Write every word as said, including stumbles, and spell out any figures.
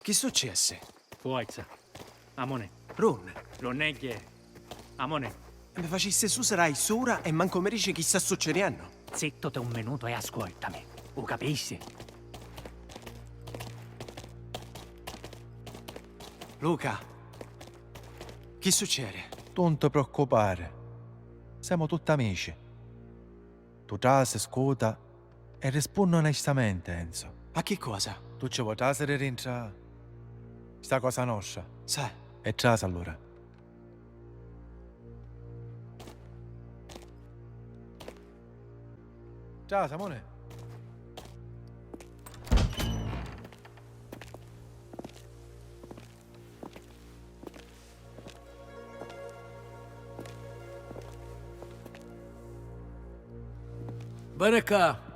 Chi successi? Forza. Amone. Run, Lo negghie. Amone. Mi facissi suserà i sura e manco mi dici chi sta succediennu. Zittute un minuto e ascoltami. U capisci? Luca, chi succedi? Nun ti preoccupari. Semu tutti amici. Tu trasi, scuta e rispunni onestamenti, Enzo. A chi cosa? Tu ci vuoi trasiri dintra sta cosa nostra? Sa, E trasi allura. Trasi, amore. Veni ccà,